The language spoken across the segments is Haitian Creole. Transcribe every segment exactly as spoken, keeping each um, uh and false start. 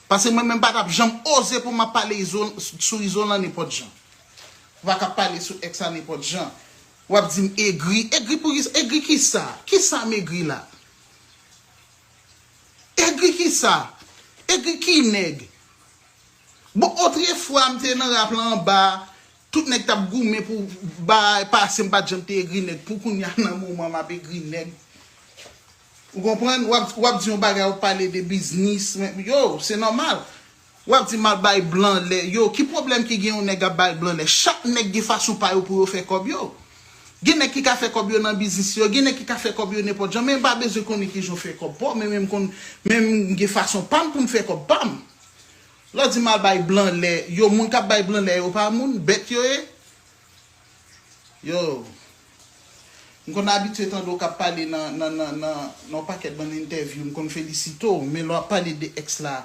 Paske mwen menm pa t ap janm oze pou m ap pale izo, sou Izolan nenpòt jan. Ou pa ka pale sou ex la nenpòt jan. W ap di m egri. Egri pou ki, egri kisa? Kisa m egri la? Egri kisa? Egri ki nèg? Bon, otrefwa m te nan rap la anba, tout nèg t ap goumen pou bay pase, m pa t janm te egri nèg. Pou kounye a nan moman m ap egri nèg. Ou konprann? W ap, w ap di yon bagay, w ap pale de biznis. Men, yo, se nòmal. W ap di m al bay blan lè. Yo, ki pwoblèm ki gen yon nèg ap bay blan lè? Chak nèg gen fason pa yo pou yo fè kòb yo. Gen nèg ki ka fè kòb yo nan biznis yo, gen nèg ki ka fè kòb yo nenpòt jan, men m pa bezwen konnen kijan w fè kòb pa w, men, men m konn, men m gen fason pa m pou m fè kòb pa m. Lè w di m al bay blan lè, yo, moun k ap bay blan lè yo pa moun, bèt yo ye. Yo, m konn abitye tande w k ap pale nan, nan, nan, nan, nan yon pakèt bann entèvyou, m konn felisite w, men lè w ap pale de ex la,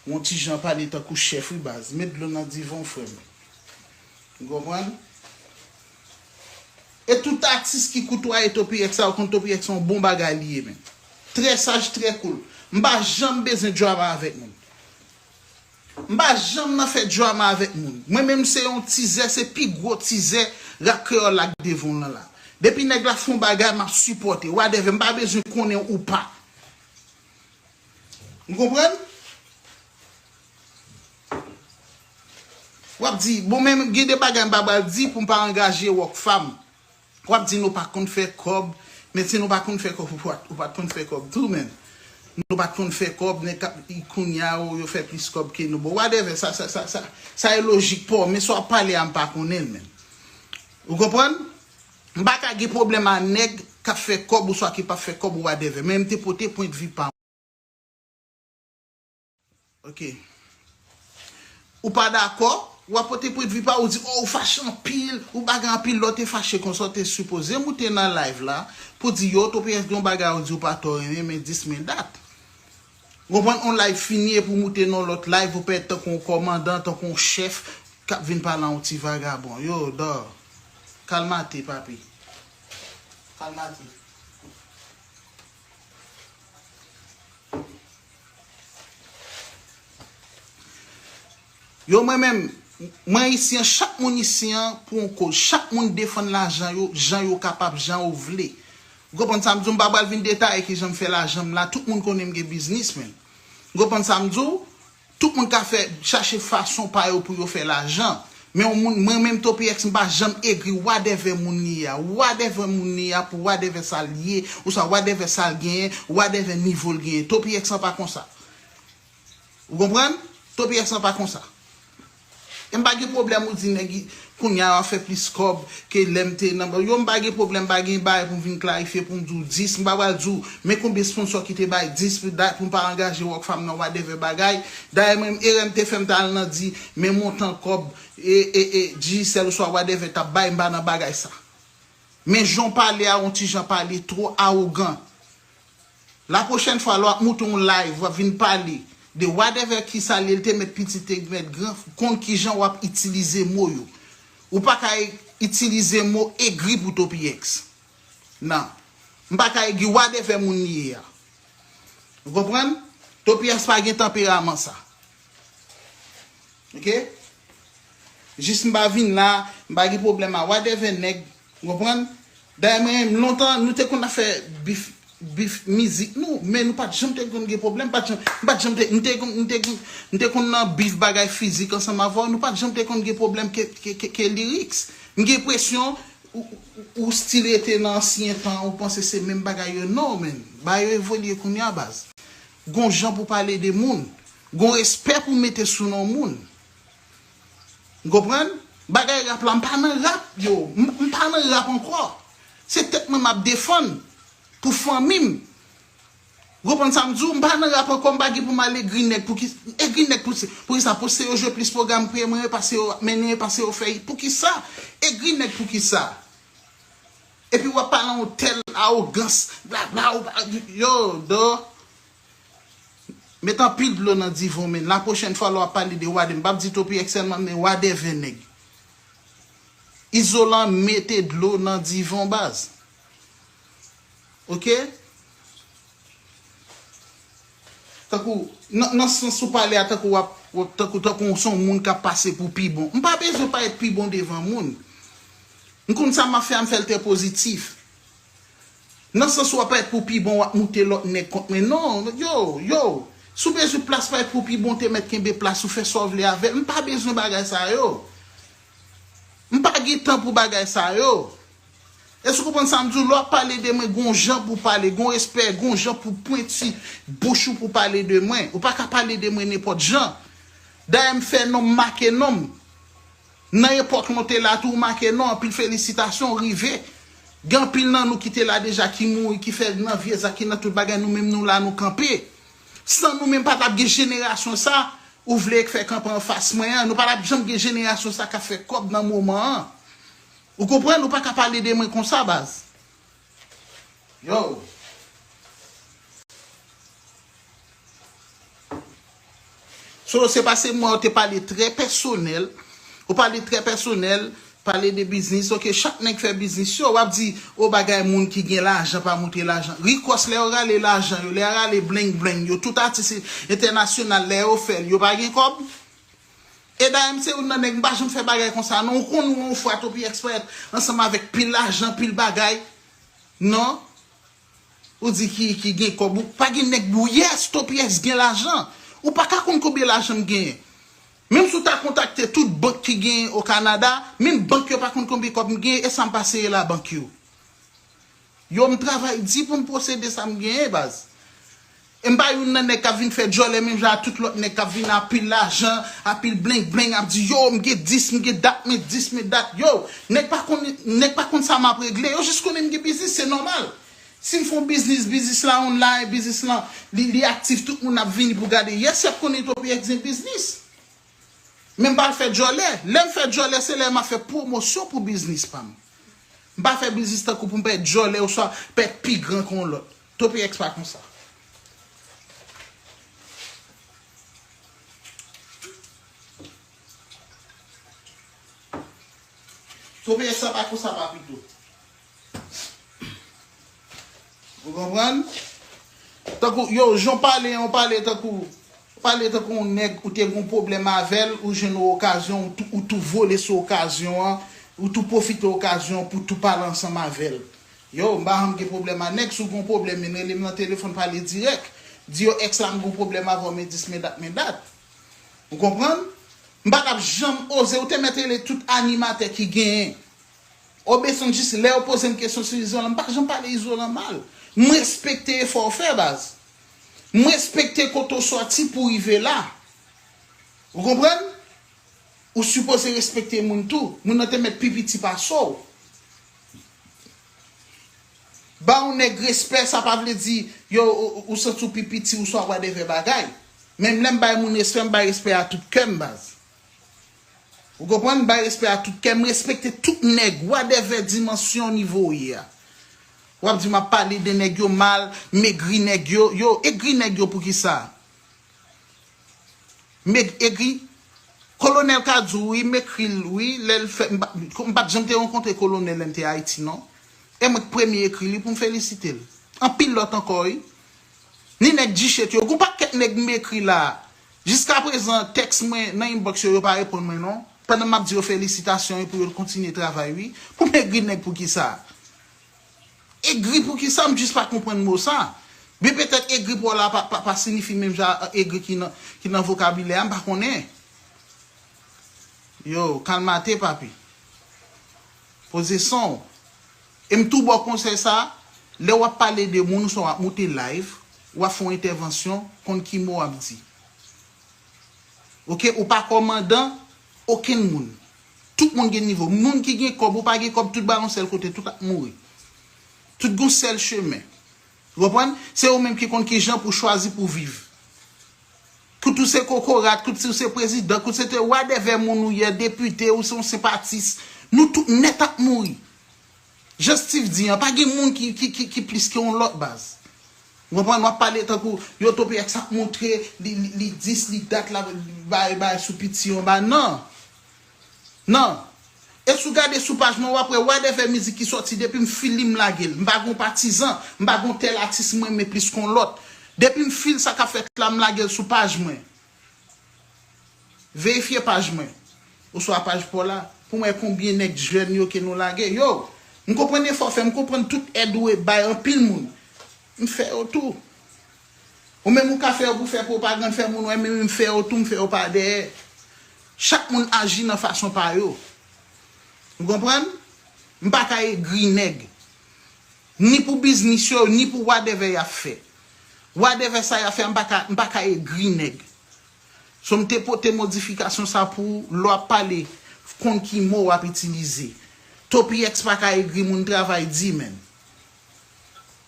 w on ti jan pale tankou chèf, wi baz. Met dlo nan divan w, frè m. Ou konprann? E tout atis ki koutwaye Topirex sa, yo konn Topirex se yon bon bagay li ye, men. Trè saj, trè cool. M pa janm bezwen drama avèk moun. M pa janm nan fè drama avèk moun. Mwen menm se yon tizè, se pi gwo tizè rap kreyòl la k devan w lan la. Depi nèg la fè yon bagay, m ap sipòte. Whatever, m pa bezwen konnen ou pa. Ou konprann? W ap di, bon, men gen de bagay m pa pral di pou m pa angaje Rockfam. W ap di nou pa konn fè kòb, men si nou pa konn fè kòb, ou pa, ou pa t konn fè kòb tou, men. Nou pa t konn fè kòb, nèg k ap, kounye a, yo, yo fè plis kòb ke nou. Bon, whatever, sa, sa, sa, sa, sa e lojik pa w, men sa w ap pale a, m pa konnen l, men. Ou konprann? M pa ka gen pwoblèm a nèg k ap fè kòb, oswa ki p ap fè kòb, ou whatever, men m te pote pwendvi pa m. Ok. Ou pa dakò, w ap pote pwendvi pa w, ou di, oh, ou fache anpil, ou bagay anpil, lè w te fache konsa, w te sipoze moute nan live la pou di, yo, Topirex gen yon bagay ou di ou pa twò renmen, men dis men dat. Ou konprann, on live fini epi w moute nan lòt live, ou parèt tankou yon kòmandan, tankou yon chèf k ap vin pale a yon ti vagabon. Yo, dò, kalmate, papi. Kalmate. Yo, mwen menm, mwen isi an, chak moun isi an pou yon koz. Chak moun defann lajan yo, jan yo kapab, jan yo vle. Ou konprann sa m di w? M pa pral vin detaye kijan m fè lajan m la. Tout moun konnen m gen biznis, men. Ou konprann sa m di w? Tout moun ka fè, chache fason pa yo pou yo fè lajan. Men yon moun, mwen menm Topirex, m pa janm egri whatever moun li ye a. Whatever moun li ye a pou whatever sa l ye, oswa whatever sa l genyen, whatever nivo l genyen. Topirex lan pa konsa. Ou konprann? Topirex lan pa konsa. E m pa gen pwoblèm ou di nèg kounye a w ap fè plis kòb ke lè m te nan. Yo, m pa gen pwoblèm, m pa gen bagay pou m vin klarifye, pou m di w dis, m pa pral di w men konbyen sponsò ki te bay dis pou dat, pou m pa angaje Rockfam nan whatever bagay. Dayè mwen, erè m te fè, m t al nan di men montan kòb e, e, e Digicel oswa whatever t ap bay, m pa nan bagay sa. Men jan w pale a, yon ti jan pale twò awogan. La pwochèn fwa, lè w ap moute yon live, w ap vin pale de whatever ki sa l ye, l te mèt piti, te mèt gran, konn kijan w ap itilize mo yo. Ou pa ka itilize mo egri pou Topirex. Non. M pa ka egri whatever moun li ye a. Ou konprann? Topirex pa gen tanperaman sa. Ok? Jis m pa vin la, m pa gen pwoblèm a whatever nèg, ou konprann? Dayè mwen menm lontan, nou te konn ap fè bif, bif mizik nou, men nou pa t janm te konn gen pwoblèm, pa t janm, m pa t janm te, m te konn, m te konn, m te konn nan bif bagay fizik ansanm avè w, nou pa t janm te konn gen pwoblèm ke, ke, ke, ke lyrics. M gen enpresyon ou, ou, ou still rete nan ansyen tan, ou panse se menm bagay yo, non, men. Bagay yo evolye kounye a, baz. Gon jan pou pale de moun. Gon respè pou mete sou non moun. Ou konprann? Bagay rap la, m pa nan rap, yo. M, m pa nan rap ankò. Se tèt mwen m ap defann pou fanmi m. Ou konprann sa m di w? M pa nan rap ankò, m pa gen pou m al egri nèg pou ki, egri nèg pou, pou ki sa? Pou se yo jwe plis pwogram ke mwen, pase yo ap mennen, pase yo fè, pou ki sa? Egri nèg pou ki sa? Epi w ap pale yon tèl awogans, bla, bla, ou pa, yo, dò. Met anpil dlo nan divan w, men. La pwochèn fwa lè w ap pale de Wade, m p ap di Topirex sèlman, men whatever nèg. Izolan, mete dlo nan divan w, baz. Ok? Tankou, nan, nan sans ou pale a, tankou w ap, w ap, tankou, tankou w se yon moun k ap pase pou pi bon. M pa bezwen parèt pi bon devan moun. M konn sa m ap fè a, m fè l trè pozitif. Nan sans w ap parèt pou pi bon, w ap moute lòt nèg kont mwen. Non, yo, yo. Si w bezwen plas parèt pou pi bon, te mèt kenbe plas ou, fè sa w vle avè l. M pa bezwen bagay sa yo. M pa gen tan pou bagay sa yo. Èske w konprann sa m di w? Lè w ap pale de mwen, gon jan pou pale, gon respè, gon jan pou pwenti bouch ou pou pale de mwen. Ou pa ka pale de mwen nenpòt jan. Dayè m fè non m, make non m. Nan epòk mwen te la tou, ou make non, anpil felisitasyon, rive. Gen anpil nan nou ki te la deja, ki mouri, ki fè nan vye zak, ki nan tout bagay, nou menm nou la, nou kanpe. San nou menm pa t ap gen jenerasyon sa, ou vle fè kanpe anfas mwen an, nou pa t ap janm gen jenerasyon sa k ap fè kòb nan moman an. Ou konprann? Ou pa ka pale de mwen konsa, baz. Yo. So, se paske mwen, ou te pale trè pèsonèl. Ou pale trè pèsonèl, pale de biznis. Ok, chak nèg fè biznis yo. W ap di, o, bagay, moun ki gen lajan pa montre lajan. Rikòs, lè yo rale lajan yo, lè yo rale bling bling yo, tout atis entènasyonal, lè yo fè l, yo pa gen kòb. E dayè, m se youn nan nèg, m pa janm fè bagay konsa, non. Ou konn ou yon fwa Topi X parèt ansanm avèk pil lajan, pil bagay. Non. Ou di ki, ki gen kòb, ou pa gen nèg, ou, yes, Topi X gen lajan. Ou pa ka konn konbyen lajan m genyen. Menm si w ta kontakte tout bank ki genyen o Kanada, menm bank yo pa konn konbyen kòb m genyen, e sa m pa sere labank yo. Yo, m travay di pou m posede sa m genyen, baz. E m pa youn nan nèg k ap vin fè djòlè menm jan a tout lòt nèg k ap vin a pil lajan, a pil bling bling, ap di, yo, m gen dis, m gen dat, men dis, men dat. Yo, nèg pa konn, nèg pa konn sa m ap regle. Yo jis konnen m gen biznis, se nòmal. Si m fè yon biznis, biznis la online, biznis lan, li, li aktif, tout moun ap vini pou gade. Yes, y ap konnen Topi X gen biznis. Men m pa fè djòlè. Lè m fè djòlè, se lè m ap fè pwomosyon pou biznis pa m. M pa fè biznis tankou pou m pèt djòlè oswa pèt pi gran ke yon lòt. Topi X pa konsa. Topi X pa konsa, papito. Ou konprann? Tankou, yo, jan w pale, w pale tankou, w pale tankou yon nèg ou te gen yon pwoblèm avè l, ou jwenn yon okazyon, ou tou, ou tou vole sou okazyon an, ou tou pwofite okazyon an pou tou pale ansanm avè l. Yo, m pa janm gen pwoblèm a nèg, si w gen yon pwoblèm, men rele m nan telefòn, pale dirèk. Di yo, ex la, m gen yon pwoblèm avè w, men dis, men dat, men dat. Ou konprann? M pa t ap janm oze, ou te mèt rele tout animatè ki genyen. Obeson jis lè yo poze m kesyon sou Izolan, m pa janm pale Izolan mal. M respekte efò w fè, baz. M respekte kote w sòti pou w rive la. Ou konprann? Ou sipoze respekte moun tou. Moun nan te mèt pi piti pase w. Ba yon nèg respè, sa pa vle di, yo, ou, ou, ou santi w pi piti oswa whatever bagay. Menm lè m bay moun respè, m bay respè a tout kè m, baz. Ou konprann? M bay respè a tout kè, m respekte tout nèg, whatever dimansyon, nivo w ye a. W ap di m ap pale de nèg yo mal, m egri nèg yo. Yo, egri nèg yo poukisa? M eg-, egri. Kolonèl ka di w, wi, m ekri l, wi, lè l fè, m pa, m pa t janm te rankontre Kolonèl lè m te Ayiti, non. E mwen k premye ekri li pou m felisite l. Anpil lòt ankò, wi. Ni nèg G-Shit yo, gon pakèt nèg m ekri la. Jiskaprezan, tèks mwen nan inbox yo, yo pa reponn mwen, non. Pandan m ap di yo felisitasyon e pou yo kontinye travay, wi. Pou m egri nèg poukisa? Egri poukisa? M jis pa konprann mo sa. Byen petèt egri pa w la pa, pa, pa siyifi menm jan egri ki nan, ki nan vokabilè a, m pa konnen. Yo, kalmate, papi. Poze son w. E m tou ba w konsèy sa, lè w ap pale de moun, oswa w ap moute live, w ap fè yon entèvansyon, konn ki mo w ap di. Oke, ou pa kòmandan okenn moun. Tout moun gen nivo. Moun ki gen kòb, ou pa gen kòb, tout bay yon sèl kote, tout ap mouri. Tout gon sèl chemen. Ou konprann? Se ou menm ki konn ki jan pou chwazi pou viv. Kout ou se kokorat, kout si ou se prezidan, kout se te whatever moun ou ye, depite, ou se yon senpatis. Nou tout nèt ap mouri. Jan Steve di an, pa gen moun ki, ki, ki, ki plis ke yon lòt, baz. Ou konprann? W ap pale tankou yo, Topi X ap montre li, li, li dis, li dat la, bay, bay sou piti anba. Non. Non. E si w gade sou paj mwen, w ap wè whatever mizik ki sòti depi m fini m lage l. M pa gon patizan, m pa gon tèl atis mwen renmen plis ke yon lòt. Depi m fin sa k ap fèt la, m lage l sou paj mwen. Verifye paj mwen, oswa paj pa w la, pou m wè konbyen nèg jèn yo ke nou lage. Yo, m konprann efò w fè, m konprann tout èd ou bay anpil moun. M fè yo tou. Ou menm ou ka fè yo pou fè pwopagann, fè moun wè, men m fè yo tou, m fè yo pa dèyè. Chak moun aji nan fason pa yo. Ou konprann? M pa ka egri nèg. Ni pou biznis yo, ni pou whatever y ap fè. Whatever sa y ap fè, m pa ka, m pa ka egri nèg. So m te pote modifikasyon sa pou lè w ap pale, konn ki mo w ap itilize. Topiyex pa ka egri moun travay di, menm.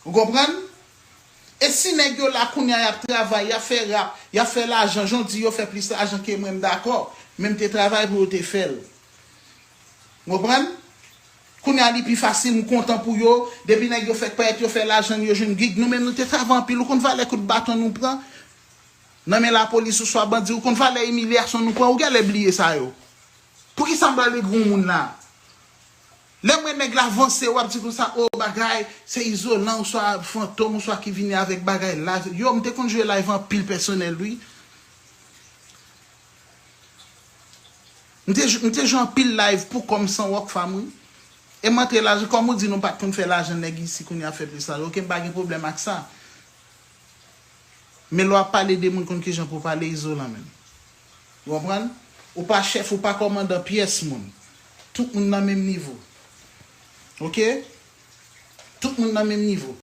Ou konprann? E si nèg yo la kounye a y ap travay, y ap fè rap, y ap fè lajan, jan w di yo fè plis lajan ke mwen, m dakò, men m te travay pou yo te fè l. Ou konprann? Kounye a li pi fasil, m kontan pou yo, depi nèg yo fèk parèt, yo fè lajan, yo jwenn gig, nou menm nou te travay anpil, ou konn valè kout baton nou pran nan men lapolis oswa bandi, ou konn valè imilyasyon nou pran, ou genlè bliye sa yo. Poukisa m pral egri yon moun la? Lè m wè nèg la vanse, w ap di konsa, o bagay, se Izolan oswa Fantom oswa ki vini avèk bagay la. Yo, m te konn jwe live anpil pèsonèl, wi. M te, m te jwe anpil live pou kò m san Rockfam, wi. E m antre lajan, kòm ou di nou pa t konn fè lajan nèg isi kounye a fè plis lajan. Oke, m pa gen pwoblèm ak sa. Men lè w ap pale de moun, konn kijan pou w pale Izolan menm. Ou konprann? Ou pa chèf, ou pa kòmandan pyès moun. Tout moun nan menm nivo. Oke? Tout moun nan menm nivo.